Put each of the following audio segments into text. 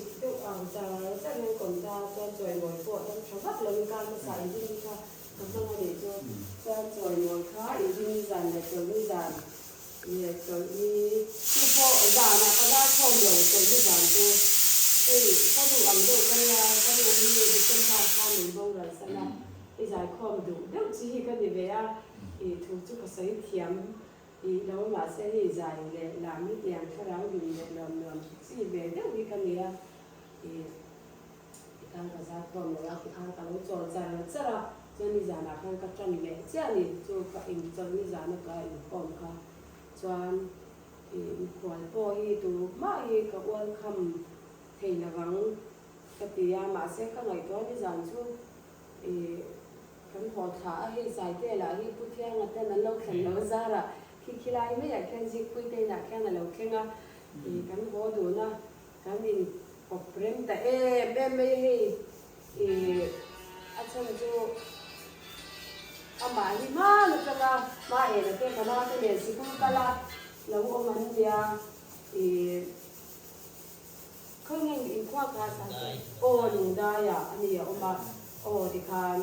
sik deuh ang char char hian kawm ta chuan chawimawi pawh dam tha vak lo in kar hmasa inrin kha ka hmang a nih chu. Chuan chawimawi kha inrin zan leh chawlhni zan leh chawlhni chu pawh zanah ka zar khawm lo chawlhni zan chu hei ka nu ang deuh ka nia ka nu hi December kha min boral san a i zaikhawm duh deuh chi hi ka ni ve a i thu chu ka sawi thiam Tih lo mahse hei zai leh lam hi tiang thlarau dun leh nuam nuam chi ve deuh hi ka nia tih tikhan ka zar khawm lo a, tikhan ka lo chawl char char a, chuan nizanah khan ka tan leh chiah a ni, chu ka inchawlh nizana ka inkhawm kha chuan ih mikhual pawh hi tu hmah hi ka ual kham thei lovang ka ti a, mahse ka ngaihtuah nizan chu ih. Kan haw thla a, hei Saite lah hi Pu Thianga ten an lo thlen lo zar a, khi khi lai maiah khian Zikpui te inah khian a lo thleng a, ih kan haw dun a, kan in kawp rem ta em em mai a hei, ih a chhan chu amah hi hman atanga hma ena te ka nau te nen sikul kal a lo awm an nia, ih Khawngaih inkhua kha Saite aw lungdai ah a ni a awm a, aw tikhan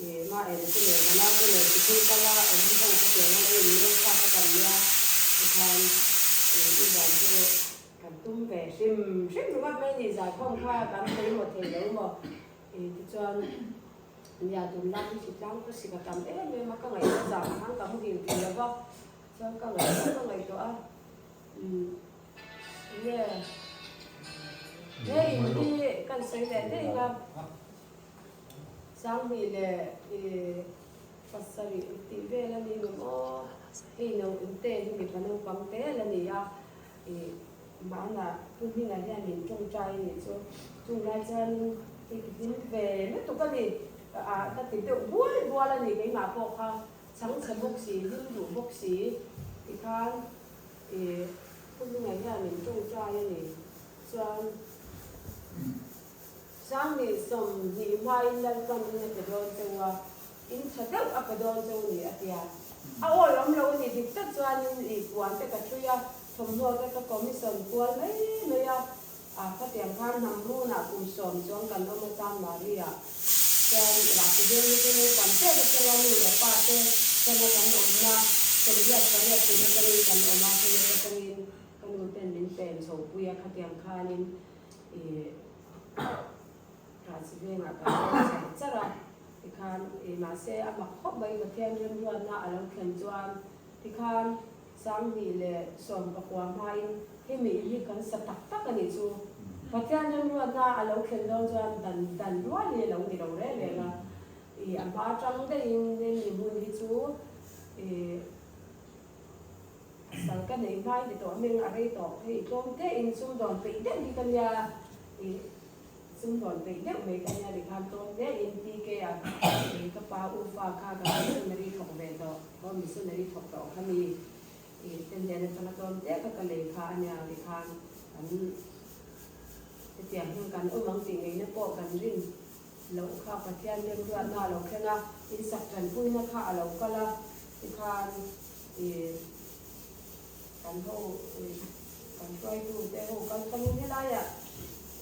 ih mah en chu nen ka naute nen sikul kal a awm ho kha tiang a lo in leng sa kha kan nia tikhan ih i zan chu kan tum ve hrim hrim ringawt mai ni zaikhawm kha kan thei maw thei lo maw ih tichuan nia tunlai hi hritlang khaw sik a tam em em a ka ngaihtuah zan khan ka muhil thei lo va chuan ka ngaihtuah ka ngaihtuah a umm. Nge he in hi kan sawi leh daih a, Sanghnih leh i pasarih tih vel a ni ngam aw, hei no inte hi mipa naupang tel a ni a, i mahna Pu Hminga hian min tawngtai a nih chu, chung lai chuanin hei ka hlim ve lutuk a ni, ka ah ka ti deuh bual bual a ni keimah pawh kha chhangchhe bawk si, hlim duh bawk si tikhan. I Pu Hminga hian min tawngtai a ni. Chuan Sanghnih 20 hmain Lalpan in a pe dawn cheu a, in tha deuh a pe dawn cheu ni a tia. A awi awm lo a ni dik tak chuanin i puan te ka ṭhui a, thawmhnaw te ka commission kual mai mai a, a khatiang khan hnam runah kum 10 chuang kan awm a Chanmari-ah chuan Raki Deng hi chu naupang tep atanga nu leh pa te chana kan awmna 88 kum atangin kan awm a, hemi atangin ka nu ten min pen chho pui a, khatiang khanin ih Raki Dengah kan awm char char a, tikhan ih mahse a mak khawp mai Pathian remruatna a lo thlen chuan tikhan 2019 hmain hemi in hi kan sa tak tak a nih chu. Pathian remruatna a lo thlen dawn chuan dan dan rual hi a lo ni lo reng reng a. Ih a hma atang daihin hemi hmun hi chu ih sal ka nei hmain ti tawh meng a rei tawh. Hei tlawm te in sumdawn peih deuh hi ka nia ih. Sumdawn peih deuh mai ka nia tikhan tlawm hle in TK a kei ka pa u fa kha ka missionary thawk ve tawh aw missionary thawk tawh kha mi i ten hnen atanga tlawm te kha ka lei kha ania tikhan kan hetiang hian kan awm ang tih ngeina pawh kan rin loh kha Pathian remruatna a lo thleng a insak tanpuina kha a lo kal a tikhan i Kan ho kan hruaitu te ho kal tlangin helaiah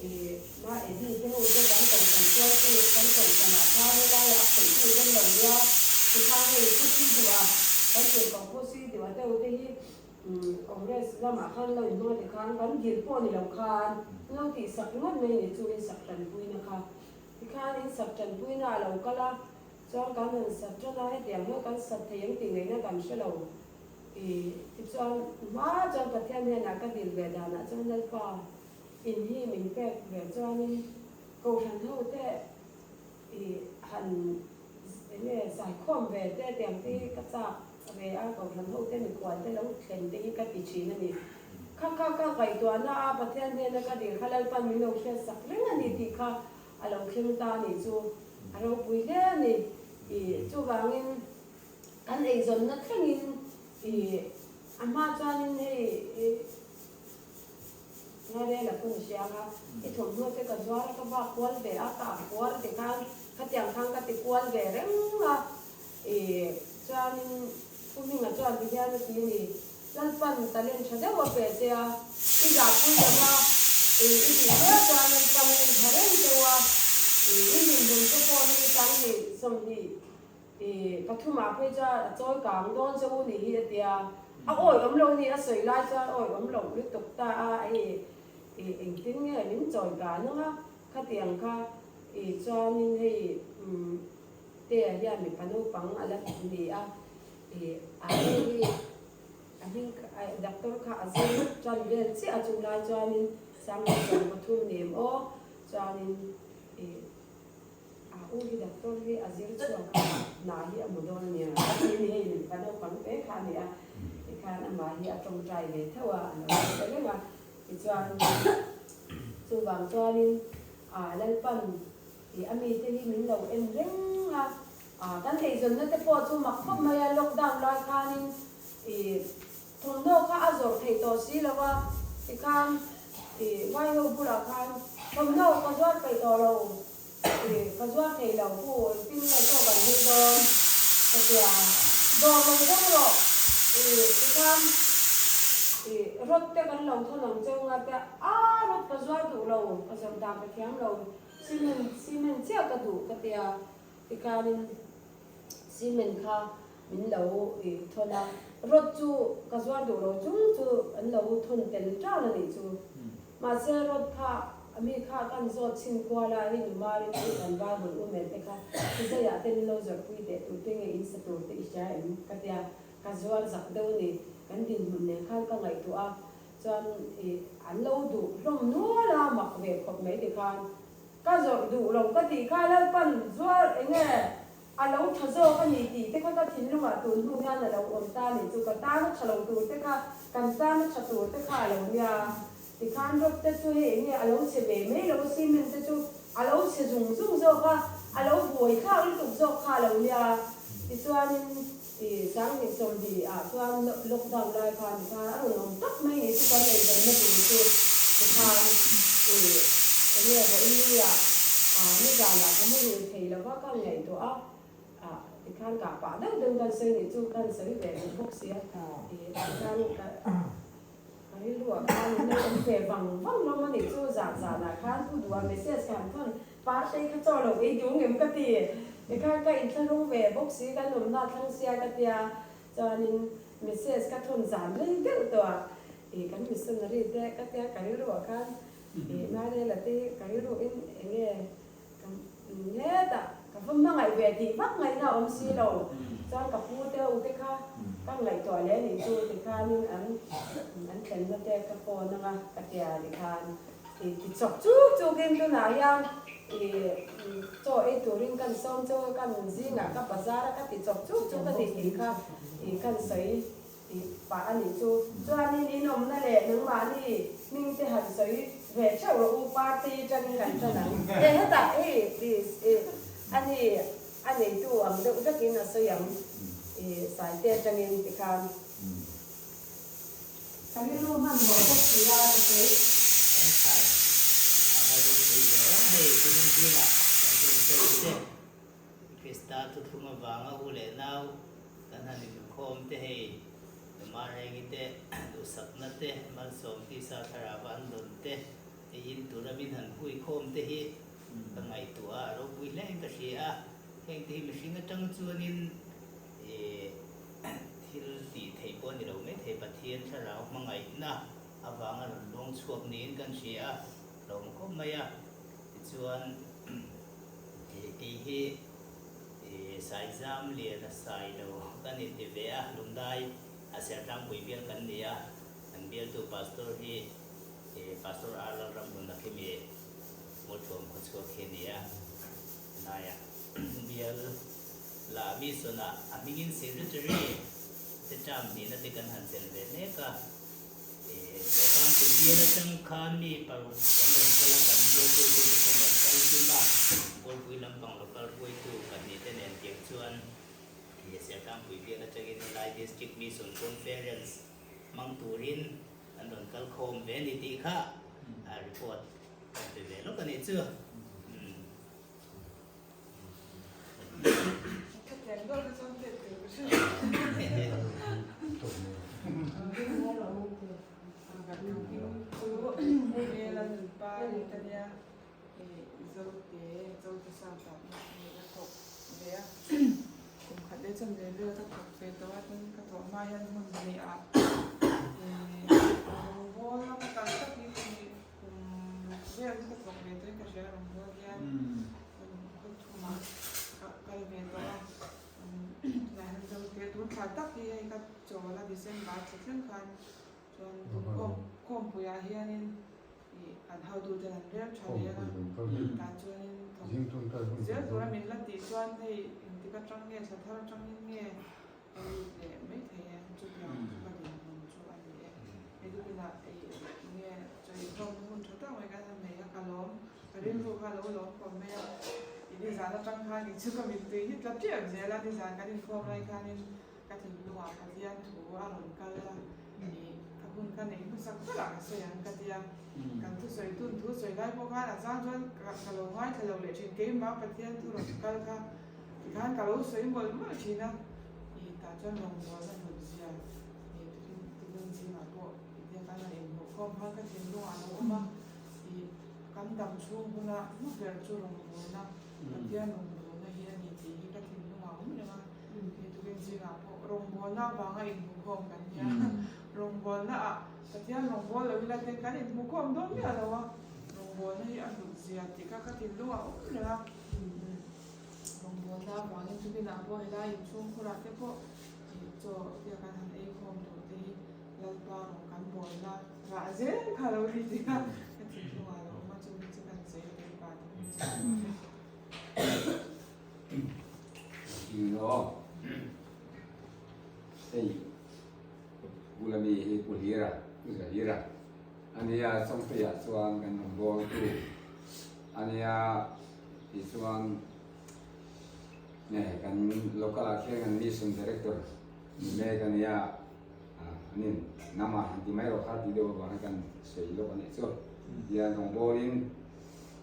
ih ma Eddie te ho te kan kohhran hruaitu kan kohhranah khan helaiah a khawihtu te an lo nia tikhan hei Pu Siduha kan tirhkoh Pu Siduha te ho te hi Congress lamah khan lo inhmang a tikhan kan dil pawh ni lo khan lo tihsak ringawt mai ni chu insak tanpuina kha tikhan insak tanpuina a lo kal a chuan kan han sat tan a hetiang hian kan sat thei ang tih ngaihna kan hre lo. I tichuan hma chuan Pathian hnenah ka dil ve danah chuan Lalpa in hi min pek ve chuanin Kohhran ho te i han enge zaikhawm ve te tiang te hi ka chak ve a, Kohhran ho te mikhual te lo thlen te hi ka ti thin a ni. Kha kha ka ngaihtuahna a Pathian hnena ka dil kha Lalpan min lo hriatsak reng a ni tih kha a lo thleng ta a nih chu a ropui hle a ni. I chuvangin. Kan eizawnna thlengin i a hma chuanin hei i Ngarela pawh ni hria kha i thawmhnaw te ka zuar a ka vak kual ve a ka ah kual ti khan khatiang khan ka ti kual ve reng a i chuanin Pu Hminga chuan ti hian a ti a ni Lalpan talent tha deuh a pe che a i zahpui lo va. I tih zel chuan Lalpan a en tha reng teuh a, i dinhmun te pawh hi 20 20 pathumah phei chuan a chawi kang dawn che u ni hi a ti a, a awi awm lo ni a sawi lai chuan awi awm loh lutuk ta a, hei engtin nge min chawi kan ang a, khatiang kha i chuanin hei Tea hian mipa naupang a la ni a, i a hei hi a hming doctor kha a zir tan vel chiah a chung lai chuanin 2013 nem aw chuanin i a u hi doctor hi a zir chhuak a hna hi a hmu dawn a nia a ti ni hei mipa naupang te kha a ni a tikhan amah hi a tawngtai ve theuh a a lo hre reng a tichuan chuvang chuanin a Lalpan I a mite hi min lo en reng a, kan eizawnna te pawh chu mak khawp mai a, lockdown lai khanin i thawmhnaw kha a zawrh theih tawh si lo a, tikhan i vai ho bulah khan thawmhnaw ka zuar peih tawh lo, i ka zuar thei lo pu engtin nge chaw kan hmui dawn ka tia, dawr lo zawng rawh i tikhan i rod te kan lo thawn ang cheu nga tia, a rod ka zuar duh lo, ka zawrh dan ka thiam lo. Cement cement chiah ka duh ka tia tikhanin cement kha min lo thawn a, rod chu ka zuar duh lo chung chu an lo thawn tel tan a nih chu. Mahse rod kha mi kha kan zawt chhin kual a, hei Numari chu kan Bible umen te kha Chizaiah te min lo zawrhpui teh tur te nge in sa tur te i hria em ka tia, ka zuar zak deuh a ni, kan dinhmun nen khan ka ngaihtuah a. Chuan i an lo duh hlawm nual a, mak ve khawp mai tikhan ka zawrh duh lo ka tih kha Lalpan zuar enge a lo tha zawk a ni tih te kha ka thinlungah tun hnu hian a lo awm ta a nih chu, ka tana tha lo tur te kha kan tana tha tur te kha a lo nia tikhan rawp te chu hei enge a lo chhe ve mai lo cement te chu a lo chhe zung zung zawk a, a lo buai thlak lutuk zawk kha a lo nia tichuanin I 2020 ah chuan lockdown lai khan khan a rawn awm tak mai ni chu kan eizawnna tur chu tikhan i enge vawiin ah nizanah ka muhil thei lova ka ngaihtuah a, ah tikhan kah pah deuh deuh kan sawi nih chu kan sawi ve duh bawk sia i tikhan ka ka rilru ah khan in lo awm ve vang vang hlawm a nih chu zan zanah khan pu duha message ka han thawn Partei kha chaw lo ei duh ngem ka ti. Tikhan ka inthlahrung ve bawk si, kan awmna thlang sia ka tia. Chuanin message ka thawn zan rei deuh tawh a, ih kan missionary te ka tia ka rilruah khan ih Mariela te hi ka rilruin enge ka hetah ka va hmangaih ve tih vak ngaihna a awm si lo. Chuan ka pu te u te kha ka ngaihtuah leh anih chu tikhanin an an thlenna te ka phone anga ka tia tikhan. I ti chawk chuk chukin tunah hian i chaw ei turin kan sawm chauh a, kan zingah ka bazar a ka ti chawk chuk chuk a ni tih kha i kan sawi i pah a nih chu. Chuanin in awmna leh nangmahni hming te han sawi ve theuh rawh u, party atangin kan tan ang. E hetah hei i a ni a neitu ang deuh vekin a sawi ang i saite atangin tikhan. Ka rilru hmanhmawh bawk si a, ka sawi. Engthai a va ropui ve aw, hei tun zingah kan hun sawi te, Krista thuthlung avanga u leh nau kan han inkhawm te hei Numa Rengi te duhsakna te malsawm tisa thlarau an dawn te hei in tura min han hui khawm te hi ka ngaihtuah a, a ropui hle in ka hria a, heng te hi mihring atang chuanin Ih, thil tih theih pawh a ni lo mai thei, Pathian thlarau hmangaihna avanga rawn luang chhuak niin kan hria a, hlawm khawp mai a. Tichuan, ih kei hi ih Saizam lian a sai lo kan inti ve a, Lungdai a Sertlangpui bial kan ni a, kan bialtu Pastor hi ih Pastor R Lalramhluna khi mi Mualthuam khawchhuak khi a ni a, helaiah bial La mission ah a hmingin secretary te term hnihna te kan han chelh ve mek a, Sawrkar bial atang khan mi paruk kan rawn kal a, kan bial hruaitu te pawh rawn kal kim a, Kawlpui lampang local hruaitu pahnihte nen tiang chuan Sertlangpui bial atangin helai District Mission Conference hmang turin an rawn kal khawm ve a ni tih kha report kan pe ve lawk a nih chu. Pari ka nia ih Zote Zote South ah ni ka thawk ve a kum khat leh chuan ve vel ka thawk ve tawh a tin ka thawh hma hian hmun hnih ah ih rawngbawl a ka kal tak hi kum ruk vel chu ka thawk ve tawh in ka hria rawngbawl hian khaw thumah ka kal ve tawh a tunah hian Zote tun thla tak hi hei ka chawl a December thla thleng khan Chuan tum khawmpuiah hianin ih an hotuten an rel tha leh a, tah chuanin thawk zel tura min la tih chuan hei engtik atang nge thla thar atangin nge ka lut leh mai thei e, chutiang chu ka dinhmun chu a ni e. Hei tukinah ih nge chaw inkhawmna hun tha tak mai kan han nei a, ka lawm, ka rilru kha a lo lawm khawp mai a, ih nizan atang khan ih chu ka mittui hi tla tep zel a, nizan kan inkhawm lai khanin Ka thinlungah Pathian thu a rawn kal a, ih ka hun ka neih hmasak berah ka sawi ang ka ti a. Kan thusawi tun thu sawi lai pawh khan a chang chuan ka ka lo ngaithla lo leh thin, keimah Pathian thu rawn kal kha tikhan ka lo sawi mawlh mawlh thin a, ih tah chuan rawngbawlna hlut zia ih tukin tukin zingah pawh tia kan han inhmuhkhawm khan ka thinlungah a lo awm a, ih kan dam chhung huna hnu ber chu rawngbawlna Pathian rawngbawlna hi a ni tih hi ka thinlungah a awm reng a. Hei tukin zingah pawh rawngbawlna avanga inhmukhawm kan ni a, rawngbawlna ah Pathian rawngbâwl lo ila ten kan inhmukhawm dawn miah lo a, rawngbawlna hi a hlut zia tih kha ka thinlung a awm reng a, rawngbawlna avangin tukinah pawh helai inchhungkhurah te pawh ih chaw tia kan han ei khawm tur te hi Lalpa rawng kan bawlna rah zel kha lo ni tih kha ka thinlung ah lo awm a, chumi chu kan sawi a Lalpa te hming chu. Eng Hei bula mi hi Pu Hlira, Pu Zahira a nia Chawngpuiah chuan kan rawn bawl tu a nia tichuan nge kan local ah khian kan mission director ni mek a nia anin nama han ti mai rawh kha tih deuh avang hian kan sawi lawk a nih chu tihian rawn bawlin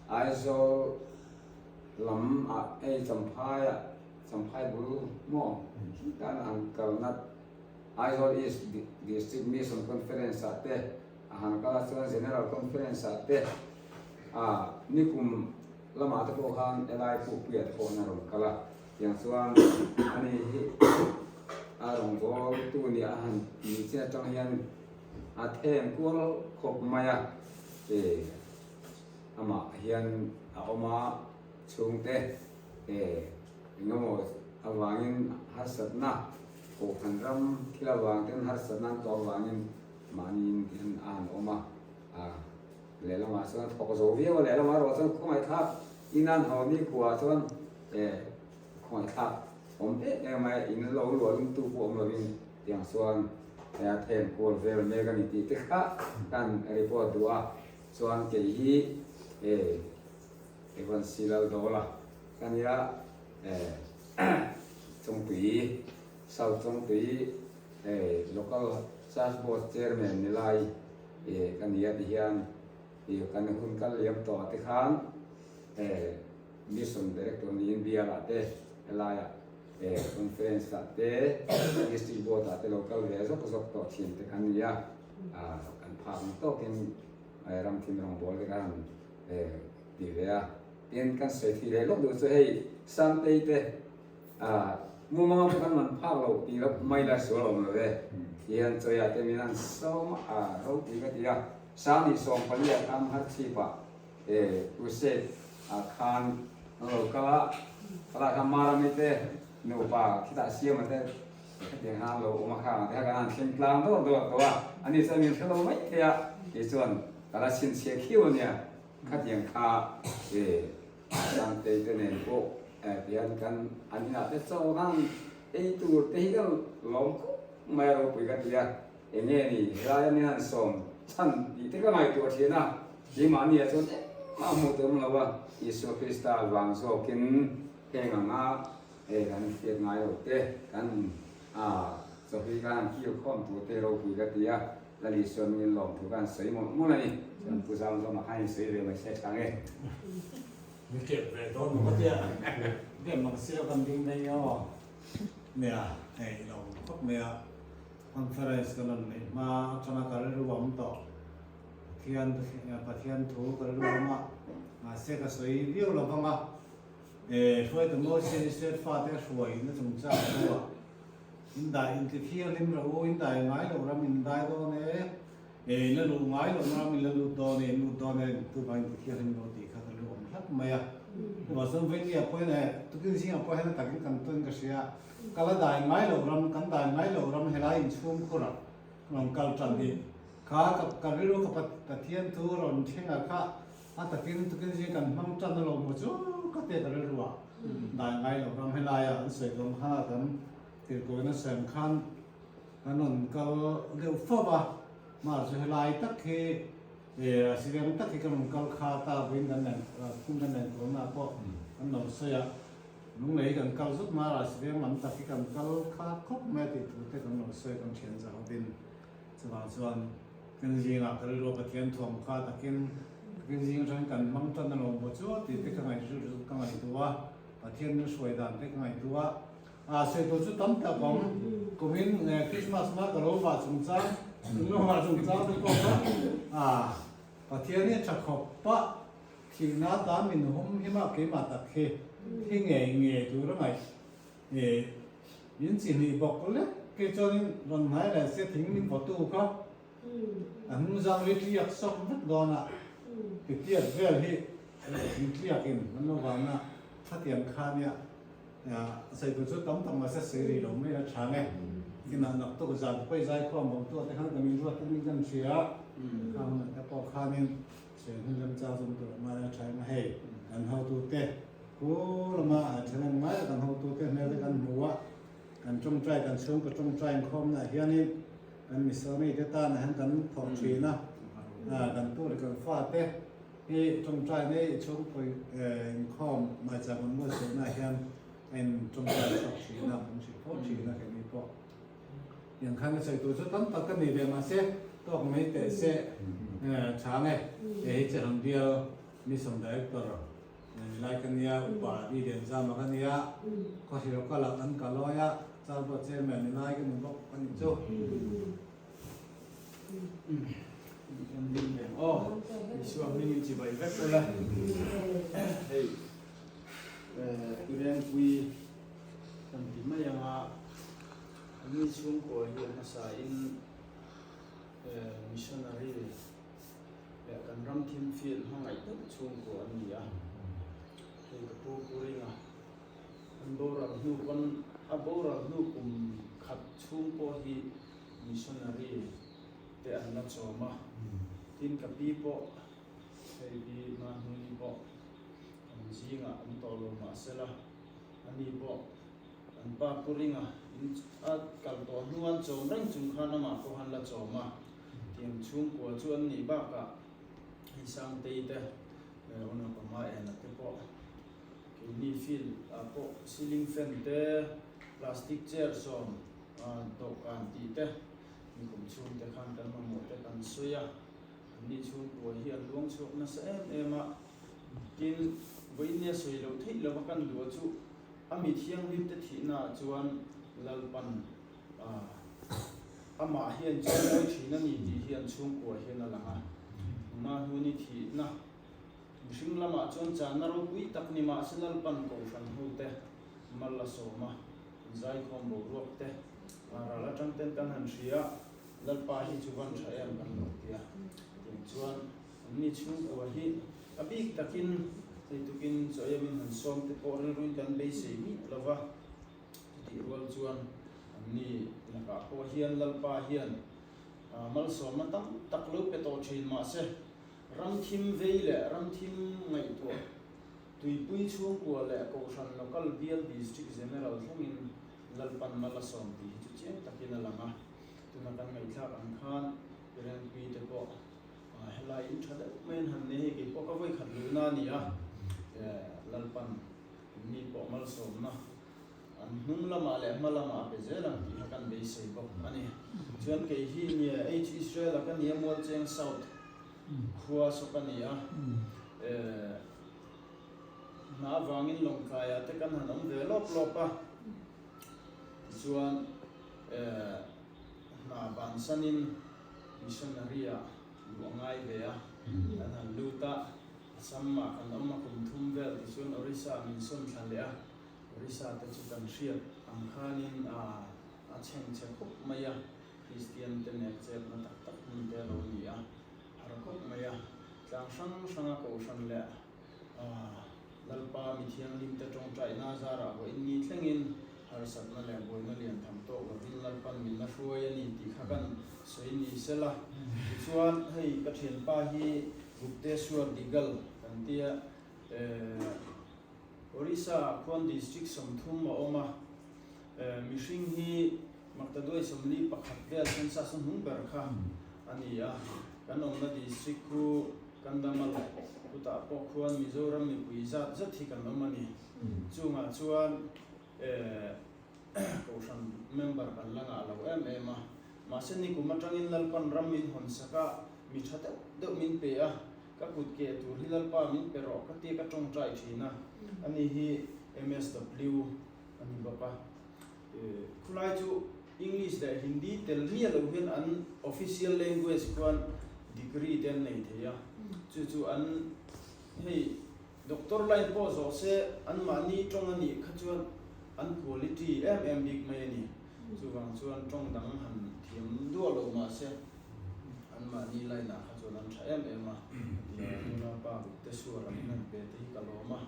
Aizawl lam ah hei Champhai ah Champhai bul maw tan an kalna Aizawl East District Mission Conference ah te a han kal a chuan General Conference ah te ah nikum lamah te pawh khan helai Pukpuia te pawh an rawn kal a tiang chuan ani hi a rawngbâwl tu nih a han tih chin atang hian a them kual khawp mai a eh. Amah hian a awm a, chhungte eh engemaw avangin harsatna, kohhran ram thil avang ten harsatna an tawh avangin mahniin hian a han awm a, ah lehlamah chuan thawk zo viau a, lehlamah erawh chuan khawngaihthlak in an haw nikhua chuan eh khawngaihthlak awm em em mai a, in lo luah lum tu pawh awm lovin tiang chuan a them kual vel mek a ni tih te kha kan report duh a. Chuan kei hi e Evan Silal Dawla ka nia e Chawngtui South Chawngtui e Local Church Board Chairman ni lai e ka nia ti hian e kan hun kal liam tawh ah te khan e Mission Director niin bial ah te helai ah e Conference ah te District Board ah te lo kal ve zawk zawk tawh thin te kan nia. Kan phak ang tawkin ram thim rawngbawl te khan ti ve a. Tin, kan sawi thei leh lawk duh chu hei Sangtei te mumanga pawh kan man phak loh tih loh mai la sual awm lo ve. Tihian Chawia te min an sawm a ropui ka ti a. Sangni 14 ah khan Harchhip ah crusade ah khan an lo kal a. Kala khan Marami te nupa khitah siama te Hetiang khan lo awm a khang te kha kan han thleng tlang dawr dawr tawh a, ani chuan min hre lo mai thei a, kei chuan ka la chhinchhiah khiau a nia, khatiang kha e Sangtei te nen pawh tihian kan an inah te chaw khan ei tur te hi ka lawm khawp mai a ropui ka ti a, eng nge ni helai a min han sawm chhan tih te ka ngaihtuah thin a, keimahni ah chuan engmah hmuh tur awm lo a, Isua Krista vang zawkin heng anga Hei kan hriat ngai lo te, kan chawhli khan an kil khawm tur te ropui ka ti a, Lali chuan min lawm thu khan sawi mawlh mawlh a ni. Chuan Pu Zamzawma khan in sawi ve mai se tha nge. Min kep ve dawn maw ka tia, kep mang sia kan ding daih aw. Nia, hei lo khawp mai a, conference kan rawn neih hma atanga ka rilru a awm tawh. Pathian Pathian thu ka rilru awm a, mahse ka sawi viau lo vang a, hruaitu Moses Israel fate a hruai na chungchang thu ah in dai in ti thianghlim rawh u, in dai ngai loh ram in dai dawn e, in la luh ngai loh na ram in la lut dawn e, in lut dawn e, tuvangin ti thianghlim rawh tih kha ka rilru awm tlat mai a. Chuvang chuan Vainia pawhin eh tukin zingah pawh hian a takin kan tawn ka hria, ka la dai ngai loh ram, kan dai ngai loh ram helai inchhungkhur ah rawn kal tan hi kha ka ka rilru ka Pathian thu rawn thleng ah kha a takin tukin zing kan hmang tan a lo maw chu ka tia ka rilru ah dai ngai loh ram helai ah an sawi dawn khan a kan tirhkawiin a sawi ang khan kan rawn kal deuh fo va mahse chu helai tak hi a si reng tak hi kan rawn kal kha ta vawiin kan len phun kan len kualna ah pawh kan lo sawi a. Lunglei kan kal zut mai a, Rajveng lam tak hi kan kal kha khawp mai a tih thu te kan lo sawi kan thian zah hovin. Chuvang chuan kan zingah ka rilru a Pathian thuam kha takin kan zing atangin kan hmang tan a lo maw chu tih te ka ngaih ka ngaihtuah a, Pathian min hruai dan te ka ngaihtuah a. A sawi tur chu tam tak awm. Kumin Christmas hma ka lo vah chungchang, kan lo vah chungchang te pawh kha a Pathian hi a tha khawp pah. Thihna tan min hum him a keimah tak hi thi ngei ngei tur a ngaih e in chi hnih bawk lek ke chuanin rawn hnai leh se thing min vawtu kha a hnung zang ri tliak sawk vek dawn a ti tiat vel hi thing tliak in an lo vang a khatiang kha nia sawi tur chu tam tak mahse sawi rih lo mai a tha nge kinah naktuk zan pawi zai khawm bawk tu te khan ka min ruat in kan hria kha hunah te pawh khanin Cheng hun remchang zawm tur a ngai a tha em a hei kan hotute khu lama a thahnem ngai a kan hotute hmel te kan hmu a kan tawngtai kan chhungkaw tawngtai inkhawmna ah hianin kan missionary te tan ah hian kan thawk thin a kan tu leh kan fate hi tawngtai nei chhungkaw inkhawm maicham an buatsaihna ah hian a in tawngtai chhuak thin a kan hrilh fo thin a keini pawh. Tiang khan ka sawi tur chu tam tak ka nei ve mahse tawk mai teh se chhang e. Hei hi Chehlam Bial Mission Director ni lai ka nia, Upa Ri Lianzama ka nia, Khawhri Local ah kan kalawi a, Chalbuat Chairman ni lai ka ni bawk a nih chu. Kan ding ve ang aw, Isua hming in chibai vek ula. Hei Tirengpui kan ti mai ang a. Anni chhungkaw hi a hmasain missionary leh kan ram thim field hmangaih deuh chhungkaw an ni a. Hei ka pu pu ringa an boral hnu pawn a boral hnu kum khat chhung pawh hi missionary te an la chawm a. Tin ka pi pawh hei pi Mahnuni pawh an zingah an tawh lo mahsela ani pawh An pa Pu Ringa in a kal tawh hnu an chawm reng chung khan amah pawh han la chawm a, tiang chhungkua chu an nih bakah hei Sangtei te leh Unapama Ena te pawh keini field ah pawh ceiling fan te plastic chair sawm dawhkan tih te nikum chhung te khan kan mamawh te kan sawi a, anni chhungkua hi an luang chhuak nasa em em a, tin vawiin sawi loh theih lova kan duh a chu. A mi thianghlimte thihnaah chuan Lalpan amah hian chawimawi thin a ni tih hi an chhungkua hian a lang a. Mahnuni thihna mihring lamah chuan channa ropui tak ni mahse Lalpan Kohhran hote mal a sawm a, zaikhawm boruak te ral atang ten kan han hria a, Lalpa hi chu van tha em kan lo ti a. Tiang chuan Anni chhungkua hi a bik takin hei tukin chaw emin han sawm te pawh rilruin kan beisei miah lo va, chutih rual chuan anni lakah pawh hian Lalpa hian malsawmna tam tak lo pe tawh thin mahse ram thim vei leh ram thim ngaihtuah tuipui chhungkua leh Kohhran Local Bial District General thlengin Lalpan mal a sawm tih hi chu chiang takin a lang a, tuna kan ngaihthlak ang khan Pirengpui te pawh Helai in tha deuh mai an han nei hei kei pawh ka vawi khat luhna a ni a, Lalpan mi pawh malsawmna an hnung lamah leh hma lamah a pe zel ang tih kha kan beisei bawk a ni. Chuan kei hi nia H Israel a ka ni a Mualcheng South khua saw ka ni a, hna avangin Lawngtlaiah te kan han awm ve lawp lawp a, tichuan hna bansanin Missionary-ah Luh a ngai ve a, kan han lut a, Assam ah kan awm a kum thum vel tichuan Orissa min sawn thla leh a, Orissa te chu kan hriat ang khanin a a chhengchhe khawp mai a, Kristian te nek chetna tak tak hmun te a lo ni a, har khawp mai a, tlang hrang hranga kohhran leh a Lalpa mi thianghlim te tawngtaihna zarah vawiin ni thlengin harsatna leh buaina lian tham tawk lovin Lalpan min la hruai a ni tih kha kan sawi ni sela. Tichuan hei ka thianpa hi Gupteshwar Digal kan tia eh Orissa khuan district 30 a awm a, eh mihring hi Maktaduai 41 vel census a hnung ber kha a ni a, kan awmna district khu Kandhamal kutah pawh khuan Mizoram mipui zat zet hi kan awm a ni. Chungah chuan eh Kohhran member kan la ngah lo em em a. Mahse nikum atangin Lalpan ram min hawn sak a, mi tha deuh deuh min pe a, ka kut keh tur hi Lalpa min pe rawh ka tia ka tawngtai thin a, ani hi MSW a ni bawk a. Khulai chu English leh Hindi tel miah lo hian an official language khuan degree te an nei thei a, chu chu an hei doctor line pawh zawh se anmahni tawng a nih kha chuan an quality em em bik mai a ni. Chuvang chuan tawng dang han thiam duah lo mah se anmahni line ah kha chuan an tha em em a, tia unaupa Gupteswar an han pe te hi ka lawm a.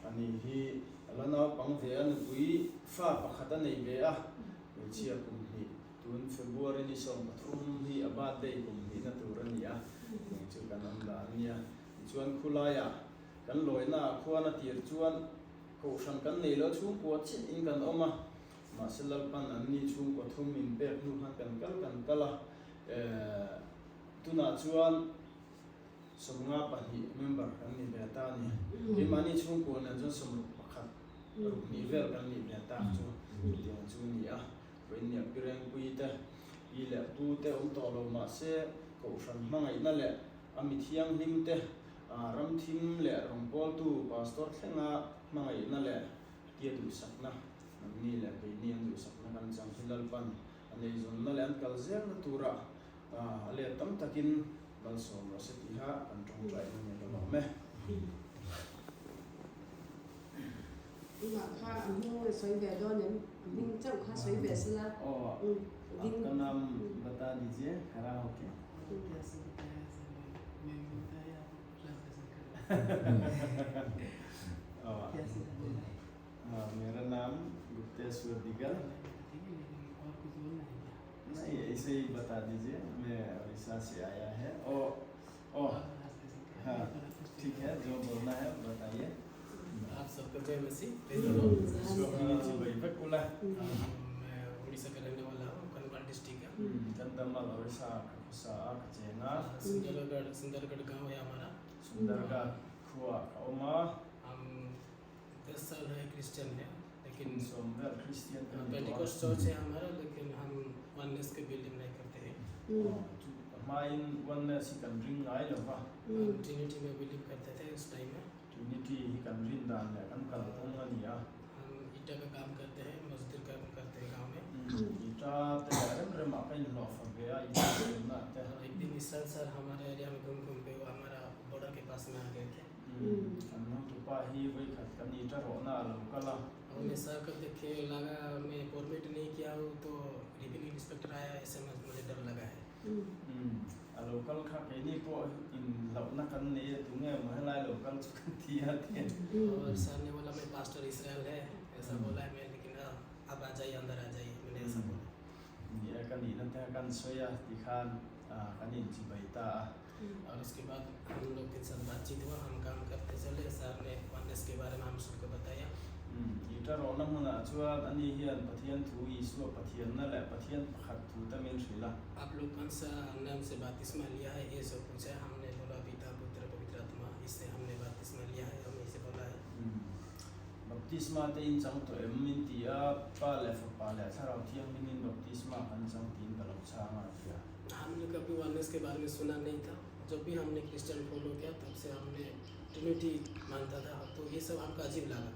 Ani hi a la naupang ve a, nupui fa pakhat a nei ve a, hmeichhia kum hnih, tun February ni 13 hi a birthday kum hnihna tur a ni a, tiang chu kan awm dan a nia. Tichuan khulaiah kan lawinaah khuan a tir chuan kohhran kan nei lo a, chhungkua chiahin kan awm a, mahse Lalpan anni chhungkua thum min pek hnu khan kan kal kan kal a, eh tunah chuan 52 member kan ni ve ta a ni. Keimahni chhungkua nen chuan 61, ruk hnih vel kan nih ve tak chu tiang chu a ni a. Vawiin pi Rengpui te, pi leh pu te awm tawh lo mah se Kohhran hmangaihna leh a mi thianghlim te, ramthim leh rawngbawltu Pastor thlenga hmangaihna leh tia duhsakna, nangni leh keini an duhsakna kan chang hi Lalpan a neizawnna leh an kal zelna turah a let tam takin Malsawm rawh se tiha kan tawngtaina nia ka lawm e. Tunah kha a hming a sawi ve dawn em? A hming chauh kha sawi ve sela. Aw, aapka naam bata dijiye khara hoke. Mera naam Gupteshwar Digal. नहीं ऐसे ही बता दीजिए मैं उड़ीसा से आया है ओ ओ हाँ ठीक है जो बोलना है बताइए आप सबको जय मसीह praise the Lord मैं उड़ीसा का रहने वाला हूँ कंधमाल डिस्ट्रिक्ट का Kandhamal Orissa ka khawsa a ka cheng a. Sundargarh Sundargarh गांव है हमारा Sundargarh khua ka awm a. हम 10 साल है क्रिश्चियन है लेकिन Kum 10 vel Kristian ka ni tawh a. Pentecost church है हमारा लेकिन हम वननेस के बिलीव नहीं करते हैं Chu a hmain oneness hi kan ring ngai lo va. हम ट्रिनिटी में बिलीव करते थे उस टाइम में Trinity hi kan rin dan leh kan kalphung a ni a. हम ईटा का काम करते हैं मजदूर काम करते हैं गांव में Ita te leh rem remah ka inhlawhfa ve a, ita siamna te. और एक दिन ईशान सर हमारे एरिया में घूम घूम के वो हमारा बॉर्डर के पास में आ गए थे Kan hotupa hi vawikhat kan ita rawhna a lo kal a. और मैं सर को देख के लगा मैं परमिट नहीं किया हूँ तो रेवेन्यू इंस्पेक्टर आया ऐसे मुझे डर लगा है A lo kal kha keini pawh inhlauhna kan nei a, tunge maw helai lo kal chu kan ti a ti. और सर ने बोला मैं पास्टर इसराइल है ऐसा बोला है मैं लेकिन आप आ जाइए अंदर आ जाइए मैंने ऐसा बोला Ni e ka nihna te kha kan sawi a tikhan kan inchibai ta a. और उसके बाद हम लोग के साथ बातचीत हुआ हम काम करते चले सर ने वननेस के बारे में हम सबको बताया Ita rawhna hmunah chuan ani hian Pathian thu Isua Pathianna leh Pathian pakhat thu te min hrilh a. आप लोग कौन सा नाम से बपतिस्मा लिया है ये सब पूछा हमने बोला पिता पुत्र पवित्र आत्मा इससे हमने बपतिस्मा लिया है हम इसे बोला है Baptisma te in chang tawh em min ti a, Pa leh Fapa leh Thlarau Thianghlim in baptisma kan chang tiin ka lo chhang a ti a. हमने कभी वननेस के बारे में सुना नहीं था जब भी हमने क्रिश्चियन फॉलो किया तब से हमने ट्रिनिटी मानता था तो ये सब हमको अजीब लगा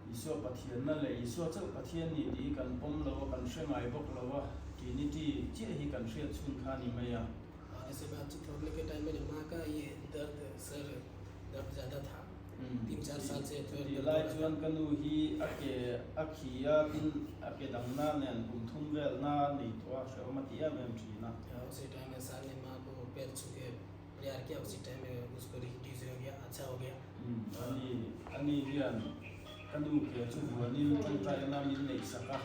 Isua Pathianna leh Isua chauh Pathian ni tih hi kan pawm lo a, kan hre ngai bawk lo a, Trinity chiah hi kan hriat chhun kha a ni mai a. ऐसे बातचीत होने के टाइम मेरी माँ का ये दर्द सर दर्द ज़्यादा था तीन चार साल से पैर Chutih दर्द lai हो रहा था। chuan ka nu hi a ke a khi a, tin a ke dang na nen kum thum vel na nei tawh a, hrehawm a ti em em thin a. उसी टाइम में सर ने माँ को पैर छू के प्रेयर किया उसी टाइम में उसको रिड्यूस हो गया अच्छा हो गया Ani ani hian ka nu ke chu vuanin tawngtaina min neih sak a,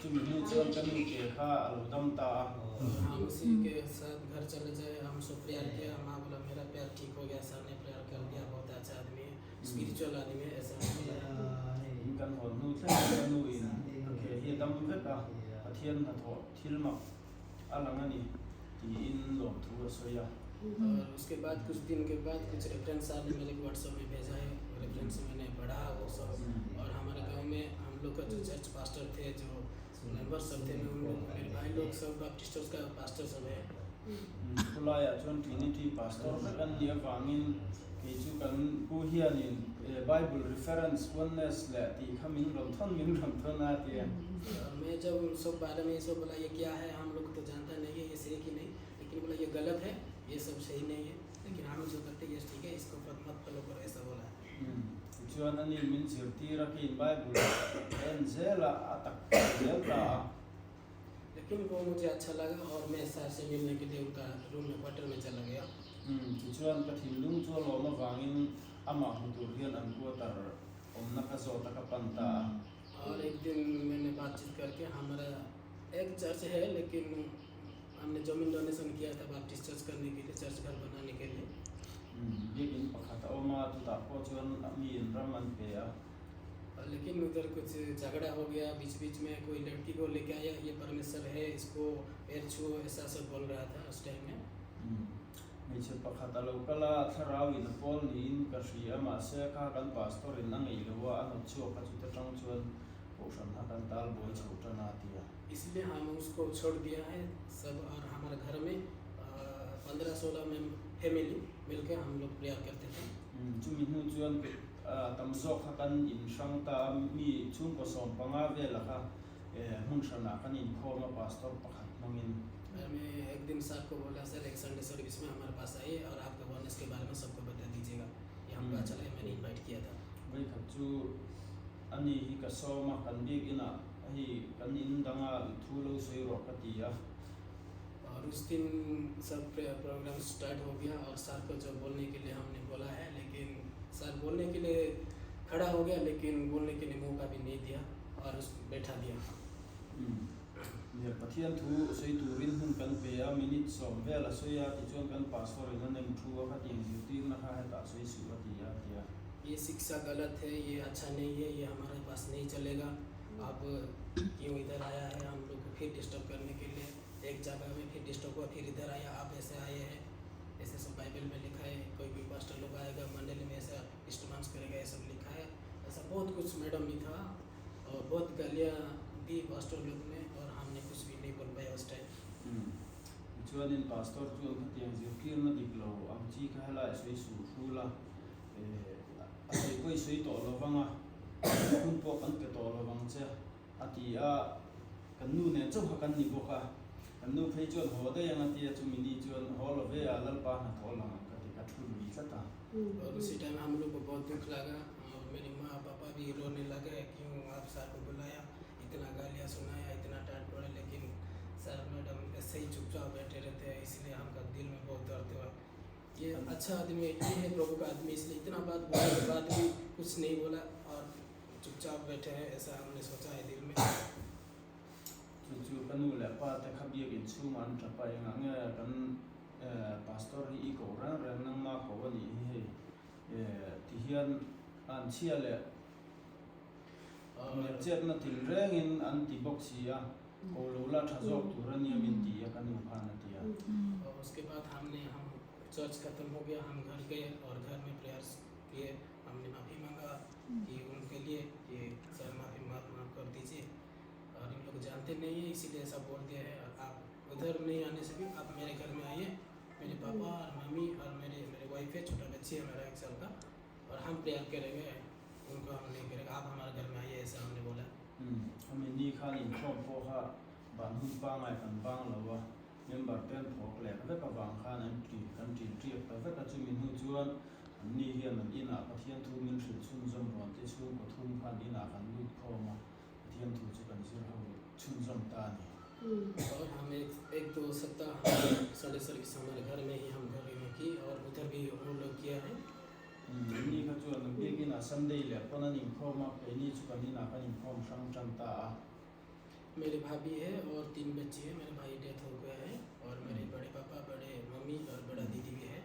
chumi hnu chuan ka nu ke kha a lo dam ta a. हम उसी के साथ घर चले जाए हम सब प्रेयर किया माँ बोला मेरा पैर ठीक हो गया सर ने प्रेयर कर दिया बहुत अच्छा आदमी है स्पिरिचुअल आदमी है ऐसा हमको बोला। In kan hawn hnu thlengin ka nu in ka ke hi a dam vek a, Pathian hnathawh thil mak a lang a ni tiin lawmthu a sawi a. और उसके बाद कुछ दिन के बाद कुछ रेफरेंस सर ने मेरे को व्हाट्सएप में भेजा है रेफरेंस मैंने पढ़ा वो सब और हमारे गांव में हम लोग का जो चर्च पास्टर थे जो मेंबर सब थे मैं उन लोग मेरे भाई लोग सब बैप्टिस्ट चर्च का पास्टर सब है Khulaiah chuan Trinity Pastor vek an nih avangin kei chu kan pu hianin Bible reference oneness leh tih kha min rawn thawn min rawn thawn a ti a. मैं जब उन सब बारे में ये सब बोला ये क्या है हम लोग तो जानता नहीं है ये सही कि नहीं लेकिन बोला ये गलत है ये सब सही नहीं है लेकिन हम जो करते हैं ये ठीक है इसको मत मत फॉलो करो ऐसा बोला। Tichuan ani min zirtir a keiin Bible a en zel a, a tak zel ta a. लेकिन वो मुझे अच्छा लगा और मैं सर से मिलने के लिए उनका रूम में क्वार्टर में चला गया। Tichuan ka thinlung chu a lawm avangin amah hmu tur hian an quarter awmna ka zawt a ka pan ta a. और एक दिन मैंने बातचीत करके हमारा एक चर्च है लेकिन हमने ज़मीन डोनेशन किया था बैप्टिस्ट चर्च करने के लिए चर्च घर बनाने के लिए। Biakinn pakhat a awm a, chutah pawh chuan miin ram an pe a. लेकिन उधर कुछ झगड़ा हो गया बीच बीच में कोई लड़की को लेके आया ये परमेश्वर है इसको पैर छुओ ऐसा सब बोल रहा था उस टाइम में। Hmeichhe pakhat a lo kal a, thlarauin a pawl niin ka hria a, mahse kha kan pastor in a ngeih lo a, a hnawt chhuak a, chute tang chuan kohhran kha kan tal buai chho tan a ti a. इसलिए हम उसको छोड़ दिया है सब और हमारे घर में 15-16 में फैमिली मिलकर हम लोग प्रेयर करते थे। Chumi hnu chuan tam zawk kha kan inhrang ta a, mi chhungkaw 15 velah kha hmun hranah kan inkhawm a, pastor pakhat hmangin. मैं एक दिन सर को बोला सर एक संडे सर्विस में हमारे पास आइए और आपका वननेस के बारे में सबको बता दीजिएगा ये हमको अच्छा लगा मैंने इन्वाइट किया था। Vawikhat chu ani hi ka sawm a, kan biakinah hei kan in danga thu lo sawi rawh ka ti a. और उस दिन सब प्रोग्राम स्टार्ट हो गया और सर को जो बोलने के लिए हमने बोला है लेकिन सर बोलने के लिए खड़ा हो गया लेकिन बोलने के लिए मौका भी नहीं दिया और उस बैठा दिया। Nia, Pathian thu sawi turin hun kan pe a, minute 10 vel a sawi a, tichuan kan pastor in a nem thu a, khatiang zirtirna kha hetah sawi suh a ti a, a ti a. ये शिक्षा गलत है ये अच्छा नहीं है ये हमारे पास नहीं चलेगा आप क्यों इधर आया है हम लोग को फिर डिस्टर्ब करने के लिए एक जगह में फिर डिस्टर्ब हुआ फिर इधर आया आप ऐसे आए हैं ऐसे सब बाइबल में लिखा है कोई भी पास्टर लोग आएगा मंडली में ऐसा डिस्टर्बेंस करेगा ये सब लिखा है ऐसा बहुत कुछ मैडम भी था और बहुत गालियाँ दी पास्टर लोग ने और हमने कुछ भी नहीं बोल पाया उस time. Tichuanin pastor chuan khatiang zirtirna dik lo ang chi kha helai sawi suh hrul a, a sawi pawh i sawi tawh lo vang a, hun pawh kan pe tawh lo vang che a ti a, kan nu nen chauha kan ni bawk a, kan nu phei chuan haw daih ang a ti a, chumi ni chuan haw lo ve a Lalpa hnathawh lang ang ka ti ka thu lui tlat a. और उसी टाइम हम लोग को बहुत दुख लगा और मेरी माँ पापा भी रोने लगे क्यों आप सर को बुलाया इतना गालियाँ सुनाया इतना डांट पड़े लेकिन सर मैडम ऐसे ही चुपचाप बैठे रहते हैं इसलिए हमका दिल में बहुत दर्द हुआ ये अच्छा आदमी है ये है प्रभु का आदमी इसलिए इतना बात बोलने के बाद भी कुछ नहीं बोला और चुपचाप बैठे हैं ऐसा हमने सोचा है दिल में। Chu chu ka nu leh pa te kha biakin chhungah an tap a, engah nge kan pastor hi i koh reng reng nangma koh a nih hi hei ti hian an chhia leh Chetna thil rengin an ti bawk si a, ko lo la tha zawk tur a nia min ti a ka nu khan a ti a. और उसके बाद हमने हम चर्च खत्म हो गया हम घर गए और घर में प्रेयर्स किए हमने माफ़ी मांगा कि उनके लिए कि सर माफ़ी माफ़ माफ़ कर दीजिए और इन लोग जानते नहीं है इसीलिए ऐसा बोल दिया है और आप उधर नहीं आने से भी आप मेरे घर में आइए मेरे पापा और मम्मी और मेरे मेरे वाइफ है छोटा बच्ची है मेरा 1 साल का और हम प्रेयर करेंगे उनको हम नहीं करेंगे आप हमारे घर में आइए ऐसा हमने बोला। Khami ni khan inkhawm pawh kha ban hun pangai kan bang lo a, Member te an thawk leh vek avang khan an ṭi kan ṭil ṭiak ta vek a, chumi hnu chuan anni hian an inah Pathian thu min hrilh chhunzawm rawn te chhungkaw thum khan inah kan lut khawm a, Pathian thu chu kan zir ho chhunzawm ta a ni. और हम एक एक दो सप्ताह हम Sunday service हमारे घर में ही हम घर में की और उधर भी हम लोग किया है। Anni kha chuan an biakin ah Sunday leh pawn an inkhawm a, keini chu kan inah kan inkhawm hrang tan ta a. मेरे भाभी है और तीन बच्चे हैं, मेरे भाई डेथ हो गया है और मेरे बड़े पापा, बड़े मम्मी और बड़ा दीदी भी है।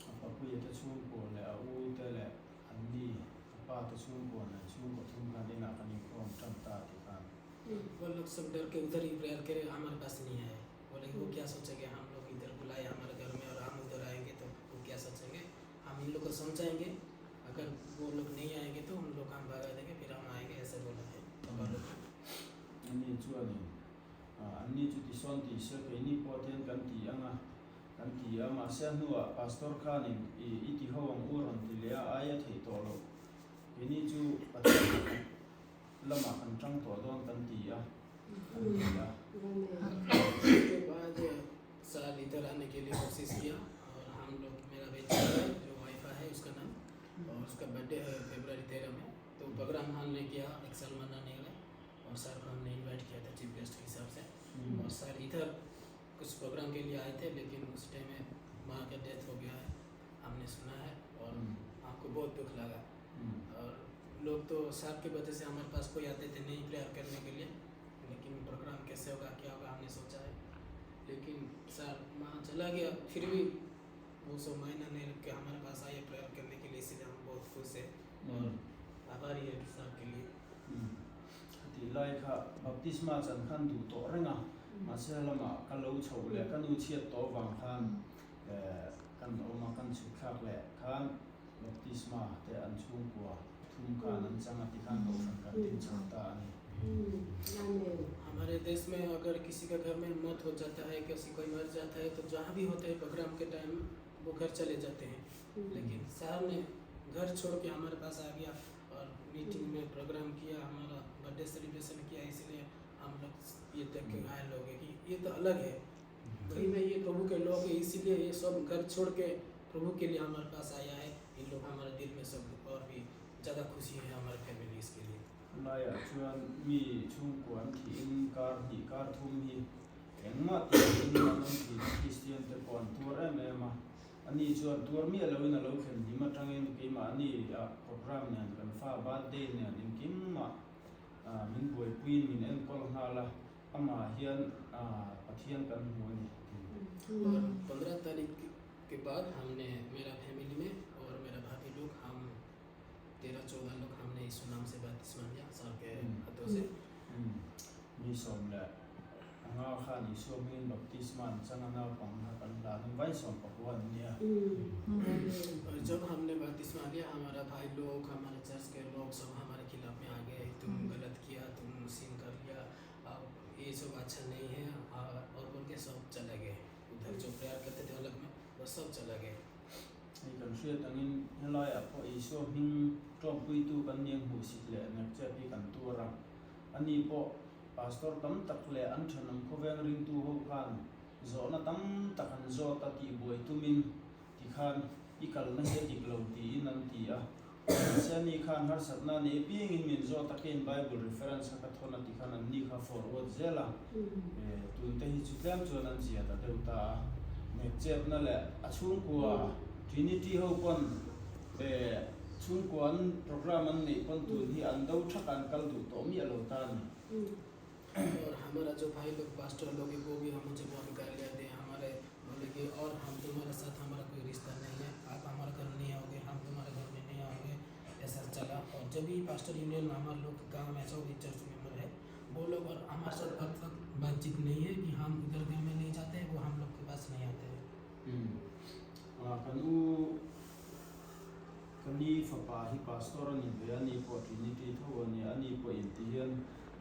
A papuia te chhungkaw leh a u te leh anni a pa te chhungkaw nen chhungkaw thum khan inah kan inkhawm tan ta tih khan. वो लोग सब डर के उधर ही प्रेयर करे, हमारे पास नहीं आए। बोले वो क्या सोचेंगे, हम लोग इधर बुलाए हमारे घर में और हम उधर आएंगे तो वो क्या सोचेंगे। हम इन लोग को समझाएंगे, अगर वो लोग नहीं आएंगे तो हम लोग हम भगा देंगे, फिर हम आएंगे, ऐसे बोला है पापा लोग। Ani chuanin anni chu tisawn tih se keini pawh te hian kan ti ang a, kan ti a, mahse a hnuah pastor khanin i i ti ho ang u rawn ti leh a, ai a theih tawh loh, keini chu Pathian pakhat lamah kan tang tawh dawn kan ti a, an ti a. उसके बाद साल इधर आने के लिए कोशिश किया और हम लोग मेरा बेटा है जो वाइफा है उसका नाम और उसका बर्थडे है फरवरी 13 में, तो प्रोग्राम हमने किया एक साल मनाने के लिए और सर को हमने इनवाइट किया था चीफ गेस्ट के हिसाब से और सर इधर कुछ प्रोग्राम के लिए आए थे, लेकिन उस टाइम में माँ का डेथ हो गया है हमने सुना है और हमको बहुत दुख लगा और लोग तो सर की वजह से हमारे पास कोई आते थे नहीं प्रेयर करने के लिए, लेकिन प्रोग्राम कैसे होगा क्या होगा हमने सोचा है, लेकिन सर वहाँ चला गया फिर भी वो सब महीना नहीं रुक के हमारे पास आए प्रेयर करने के लिए, इसलिए हम बहुत खुश है और आभारी है सर के लिए। Tih lai kha baptisma chan khan duh tawh reng a, mahse lamah ka lo chhoh leh ka nu chhiat tawh avang khan kan awm a, kan chhuk thlak leh khan baptisma te an chhungkua thum khan an chang a ti khan kohhran kan din chho ta a ni. हमारे देश में अगर किसी का घर में मौत हो जाता है, किसी कोई मर जाता है तो जहाँ भी होते हैं प्रोग्राम के टाइम वो घर चले जाते हैं, लेकिन साहब ने घर छोड़ के हमारे पास आ गया और मीटिंग में प्रोग्राम किया, हमारा बर्थडे सेलिब्रेशन किया, इसलिए हम लोग ये देख के घायल हो गए कि ये तो अलग है, वही में ये प्रभु के लोग हैं, इसीलिए ये सब घर छोड़ के प्रभु के लिए हमारे पास आया है। इन लोग हमारे दिल में सब और भी ज़्यादा खुशी है हमारे फैमिली इसके लिए। Laiah chuan mi chhungkua an thihin kar hnih kar thum hi engmah tih lohin an awm thin a, Kristian te pawh an tuar em em a, ani chuan tuar miah lohin a lo thlen hlim atangin keimahni ah program nen kan fa birthday nen engkimah min buaipuiin min enkawl nghal a, amah hian Pathian kan hmu a ni tin. और 15 तारीख के बाद हमने मेरा family में और मेरा भाभी लोग हम 13-14 लोग हमने यीशु नाम से बपतिस्मा लिया सर के हाथों से। Mi 15 khan Isua hmingin baptisma an chang a, naupang kha kan hlan ang vai 14 an nia. और जब हमने बपतिस्मा लिया हमारा भाई लोग हमारे चर्च के लोग सब हमारे खिलाफ में आ गए, तुम गलत किया, तुम सिन कर लिया, अब ये सब अच्छा नहीं है और बोल के सब चले गए उधर, जो प्रेयर करते थे अलग में वो सब चले गए। Hei kan hriat angin helaiah pawh Isua hming tawmpuitu kan niang hmuhsit leh nekchep hi kan tuar a, ani pawh Pastor tam tak leh an thenawm khawveng ringtu ho khan zawhna tam tak an zawt a tih buai tumin tikhan i kalna hi a dik lo tiin an ti a. Mahse ani khan harsatna nei apiangin min zawt a kein Bible reference kha ka thawn a tikhan anni kha forward zel a. Tun te hi chu tlem chuan an zia ta deuh ta a. Nekchepna leh a chhungkua Trinity ho pawn chhungkua an program an neih pawn tun hi an do thak a an kal duh tawh miah lo ta a ni. और हमारा जो भाई लोग pastor लोग हैं वो भी हम मुझे बहुत गालियाँ दे, हमारे बोले कि और हम तुम्हारे साथ हमारा कोई रिश्ता नहीं है, आप हमारे घर नहीं आओगे, हम तुम्हारे घर में नहीं आओगे, ऐसा चला। और जब भी पास्टर यूनियन में हमारे लोग गांव में जो भी चर्च मेंबर है वो लोग और हमारे साथ अब तक बातचीत नहीं है कि हम उधर घर में नहीं जाते, वो हम लोग के पास नहीं आते हैं। Kan u ka ni fapa hi pastor a ni ve a, ni pawh Trinity tho a ni a, ni pawh inti hian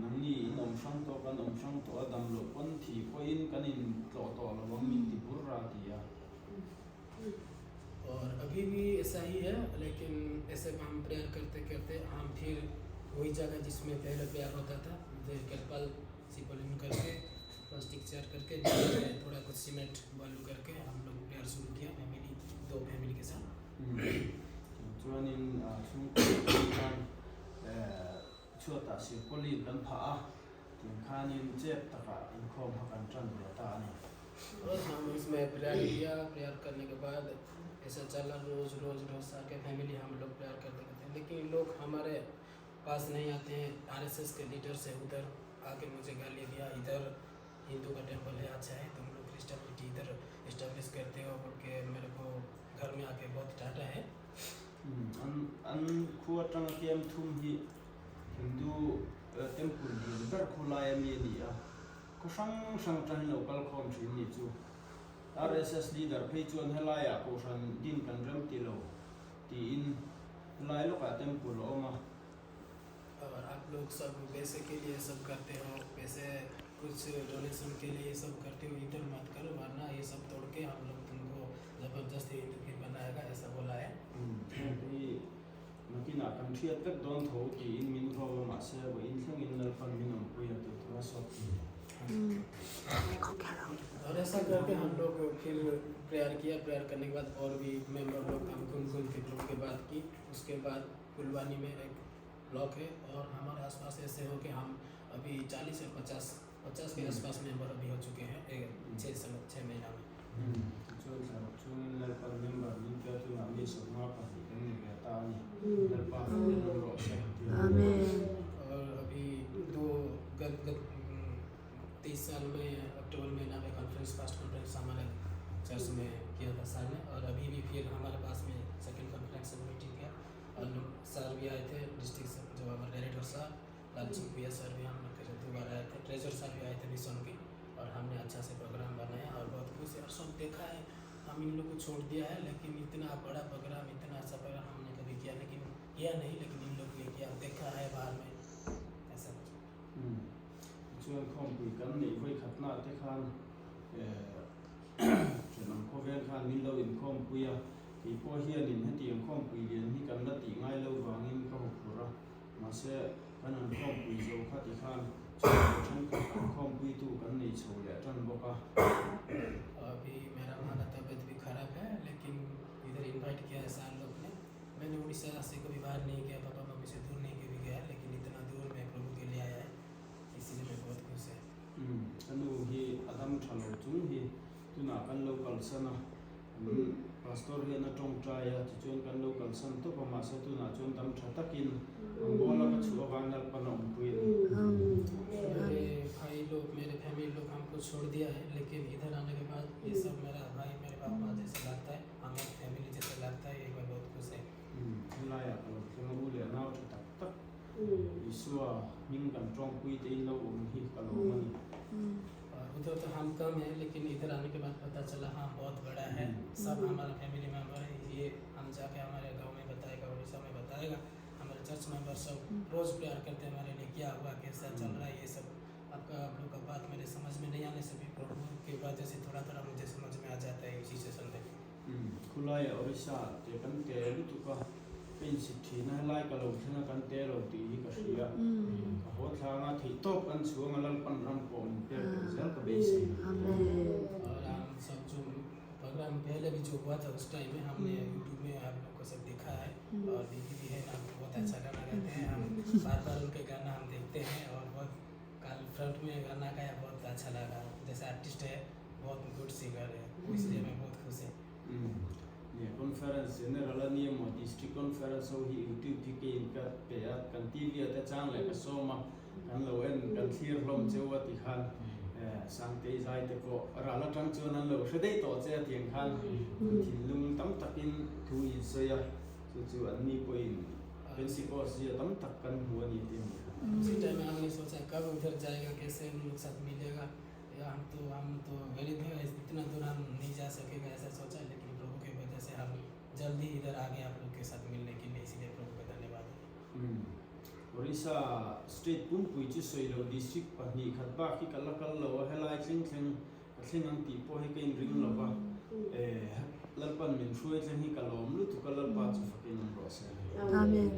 nangni in awm hrang tawh kan awm hrang tawh a, dam loh pawn thi pawhin kan in tlawh tawh lo ang min ti bur a ti a. और अभी भी ऐसा ही है, लेकिन ऐसे हम प्रेयर करते करते हम फिर वही जगह जिसमें पहले प्रेयर होता था, गलपाल सिपोलिन करके Plastic chair करके नीचे में थोड़ा कुछ सीमेंट बालू करके हम लोग प्रेयर शुरू किया फैमिली दो फैमिली के साथ। Chuanin chhungkaw pahnih khan chhuatah silpauline kan phah a, tiang khanin chep takah inkhawm kha kan tan ve ta a ni. और हम इसमें प्रेयर किया। प्रेयर करने के बाद ऐसा चला रोज रोज रोज आके फैमिली हम लोग प्रेयर करते रहते हैं, लेकिन लोग हमारे पास नहीं आते हैं। आरएसएस के लीडर से उधर आके मुझे गाली दिया, इधर हिंदू का टेम्पल है, अच्छा है, तुम लोग क्रिश्चियनिटी इधर इस्टेब्लिश करते हो बोल के मेरे को घर में आके बहुत डांटा है। An an khua atanga kem thum hi Hindu temple lian ber khawlai a mi a ni a, khaw hrang hrang atangin lo kal khawm thin ni chu. RSS leader phei chuan helaiah kohhran din kan rem ti lo tiin helai lawkah temple a awm a. और आप लोग सब पैसे के लिए सब करते हो, पैसे कुछ डोनेशन के लिए सब करते हो, इधर मत करो वरना ये सब तोड़ के हम लोग तुमको जबरदस्ती हिंदू फिर बनाएगा, ऐसा बोला है। Heng hi nakinah kan hriat vek dawn tho tiin min vau a, mahse vawiin thlengin Lalpan min awmpui a tih thu a sawt. और ऐसा करके हम लोग फिर प्रेयर किया। प्रेयर करने के बाद और भी मेंबर लोग हम घूम घूम के ग्रुप के बात की। उसके बाद फुलवानी में एक ब्लॉक है और हमारे आसपास ऐसे हो कि हम अभी 40 से 50 के आसपास मेंबर अभी हो चुके हैं एक 6 समय 6 महीना में। Tichuan thlarau chungin Lalpan member min pia tunah mi 52 kan ni ve ta a ni. Lalpa fakin awm rawh se tih a ni. और अभी दो गत गत 23 साल में अक्टूबर महीना में conference first conference हमारे चर्च में किया था सर ने और अभी भी फिर हमारे पास में second conference meeting किया और सर भी आए थे डिस्ट्रिक्ट से, जो हमारे डायरेक्टर सर लाल भैया सर भी हम लोग के साथ दोबारा आए थे, ट्रेजर सर भी आए थे मिशन के और हमने अच्छा से प्रोग्राम बनाया और बहुत खुश है और सब देखा है। हम इन लोग को छोड़ दिया है लेकिन इतना बड़ा प्रोग्राम इतना अच्छा प्रोग्राम हमने कभी किया लेकिन किया नहीं, लेकिन इन लोग ने किया, देखा है बाहर में ऐसा कुछ। Tichuan khawmpui kan neih vawi khatna te khan thenawm khawvel khan min lo inkhawmpui a, kei pawh hianin hetiang khawmpui lian hi kan la tih ngai lo vangin ka huphur a, mahse kan han khawmpui zo kha ti khan chhungkaw thenkhat an khawmpuitu kan nei chho leh tan bawk a. अभी मेरा माँ का तबीयत भी खराब है लेकिन इधर इनवाइट किया है सर लोग ने। मैंने उड़ीसा से कभी बाहर नहीं गया, पापा मम्मी से दूर नहीं कभी गया, लेकिन इतना दूर मैं प्रभु के लिए आया है, इसीलिए मैं बहुत खुश है। Ka nu hi a dam tha lo chung hi tunah kan lo kalsan a, kan pastor hian a tawngtai a, tichuan kan lo kalsan tawp a, mahse tunah chuan dam tha takin rawngbawla ka chhuah avang Lalpan a awmpui a ni. मेरे भाई लोग मेरे family लोग हमको छोड़ दिया है लेकिन इधर आने के बाद ये सब मेरा भाई मेरे बाप माँ जैसे लगता है, हमारी फैमिली जैसे लगता है, एक बार बहुत खुश है। Helaiah ka lo thleng a, u leh nau tha tak tak Isua hming kan tawngpui te in lo awm hi ka lawm a ni. और उधर तो हम कम है लेकिन इधर आने के बाद पता चला हम बहुत बड़ा है, सब हमारा फैमिली मेम्बर है। ये हम जाके हमारे गांव में बताएगा, उड़ीसा में बताएगा, हमारे चर्च मेंबर सब रोज़ प्रेयर करते हैं हमारे लिए, क्या हुआ कैसा चल रहा है ये सब। आपका आप लोग का बात मेरे समझ में नहीं आने से भी प्रभु के वजह से थोड़ा थोड़ा मुझे समझ में आ जाता है उसी सेशन में। Khulaiah Orissa te kan te lutuk a, ka insit thin a, helai ka lo thleng a kan te lo tih hi ka hria. Ka haw thlang a, theihtawp kan chhuang a, Lalpan ram pawh min pek leh zel ka beisei. और हम सब जो प्रोग्राम पहले भी जो हुआ था उस टाइम में हमने यूट्यूब में आप लोग को सब देखा है और दीदी भी है ना, बहुत अच्छा गाना गाते हैं, हम बार बार उनके गाना हम देखते हैं और बहुत कल फ्रंट में गाना गाया, बहुत अच्छा लगा। जैसे आर्टिस्ट है, बहुत गुड सिंगर है, इसलिए मैं बहुत खुश है। Nia conference general a nia maw district conference ho hi youtube hi keiin ka pe a, kan TV ah te chang leh ka sawm a, kan lo en kan thlir hlawm cheu a ti khan Sangtei zai te pawh ral atang chuan an lo hre daih tawh che a tiang khan thinlung tam takin thu in sawi a, chu chu an ni pawhin Pentecost zia tam tak kan hmu a ni tih a ni kha. उसी टाइम में हमने सोचा कब उधर जाएगा, कैसे उन लोग साथ मिलेगा, या हम तो गरीब हैं, इतना दूर हम नहीं जा सकेगा ऐसा सोचा, लेकिन प्रभु के वजह से हम जल्दी इधर आ गए आप लोग के साथ मिलने के लिए, इसलिए प्रभु का धन्यवाद है। Orissa state pumpui chu sawi lo district pahnih khat bak hi ka la kal lo a, helai thleng thleng ka thleng ang tih pawh hi ka inring lo va, Lalpan min hruai thleng hi ka lawm lutuk a, Lalpa chu fakin awm rawh se. Amen.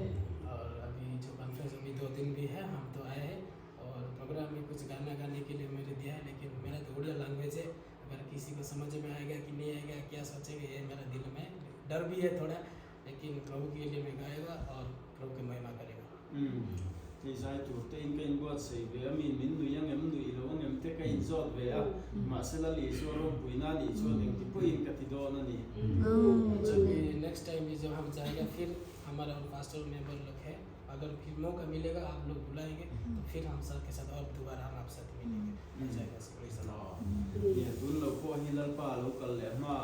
और अभी जो conference अभी 2 दिन भी है, हम तो आए हैं और प्रोग्राम Programme में कुछ गाना गाने के लिए मेरे दिया है, लेकिन मेरा तो उड़िया लैंग्वेज है, अगर किसी को समझ में आएगा कि नहीं आएगा, क्या सोचेंगे, ये मेरा दिल में डर भी है थोड़ा, लेकिन प्रभु के लिए मैं गाएगा और प्रभु की महिमा करेगा। Hei zai tur te in ka inbuatsaih ve a, min min nui ang em, nui lo ang em te ka inzawt ve a, mahse Lal Isua ropuina a nih chuan engti pawhin ka ti dawn a ni. जब भी next time भी जब हम जाएगा फिर हमारा और pastor member लोग है, अगर फिर मौका मिलेगा आप लोग बुलाएंगे तो फिर हम साथ के साथ और दोबारा हम आप साथ मिलेंगे। जय मसीह, praise the Lord. Nia, tun lo pawh hi Lalpa lo kal leh hma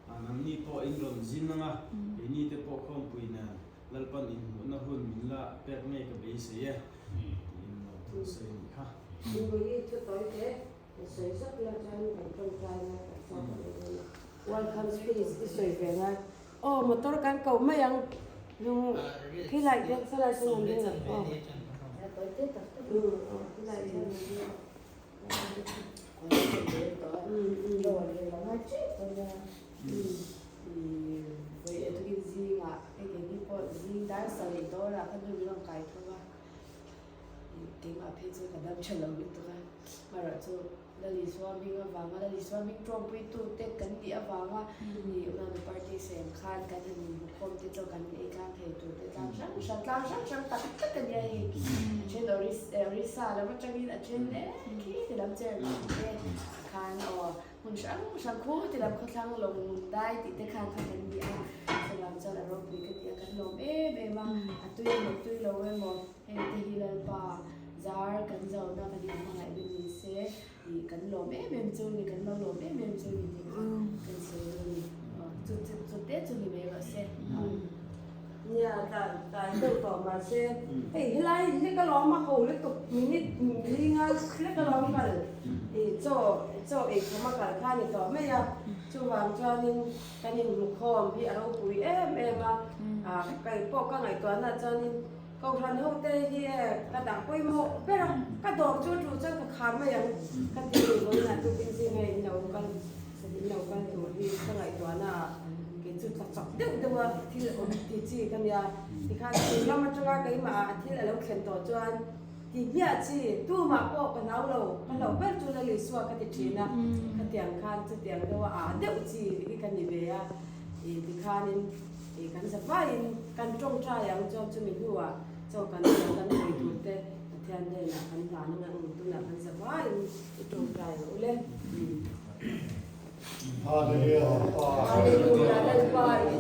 ah nangni pawh in rawn zin ang a, keini te pawh khawmpui nen Lalpan inhmuhna hun min la pek ngei ka beisei e tiin lo thu sawi a nih kha. Invawi thu tawi te sawi zauh ila chuan kan tawngtai lai kan chhuak ta leh dawn a. Welcome speech i sawi ve ngai. Aw motor kan koh mai ang lung khilai hian salai sawn an ding ang aw. Aw khilai hian an ding ang. Vawi etukin zingah hei keini pawh zing dar sarih dawrah khan nu min rawn kai tho a, keimah phei chu ka dam tha lo lutuk a, amaherawhchu Lal Isua hming avanga Lal Isua hming tawngpuitu te kan nih avanga Unau party sem khan kan han inhmukhawm te chu kan ei tlang thei tur te tlang hrang hrang tlang hrang hrang tak tak a nia hei a then Orissa lam atangin a then khi ti lam cher te khan aw Hmun hrang hrang khu ti lam khawthlang lawng dai tih te khan kha kan ni a, chuvang chuan a ropui ka ti a, kan lawm em em a, a tui emaw tui lo emaw heng te hi Lalpa zar kan zona kan inhmangaih na ni se ih kan lawm em em chu ni, kan lo lawm em em chu ni tih kha kan sawi duh a ni, chu chu te chu ni mai rawh se. Nia tlai tlai deuh tawh mahse hei helai hlek alawm a ho lutuk minute linga hlek alawm kal ih chaw chaw ei khawm a kal kha a ni tawh mai a chuvang chuanin kan inhmukhawm hi a ropui em em a ah kei pawh ka ngaihtuahna chuanin kohhran ho te hi e ka dah pawimawh ber a ka dawr chu a tul chuan ka khar mai ang ka ti vawiinah tukin zinga in lo kal In lo kal tur hi ka ngaihtuahna ah kei chu tla chak deuh deuh a thil awm ti chi ka nia. Tikhan chung lam atanga keimah ah a thil a lo thlen tawh chuan ti hmiah chi tumah pawh ka hlau lo, ka hlauh ber chu Lal Isua ka ti thin a, khatiang khan chutiang deuh a ah deuh chi hi ka ni ve a. Ih tikhanin ih kan za vaiin kan tawngtai ang chuan chumi hnuah chaw kan kan sawi tur te Pathian hnenah kan hlan anga eng tunah kan za vaiin i tawngtai ang u le. Hallelujah. Hallelujah Lalpa i.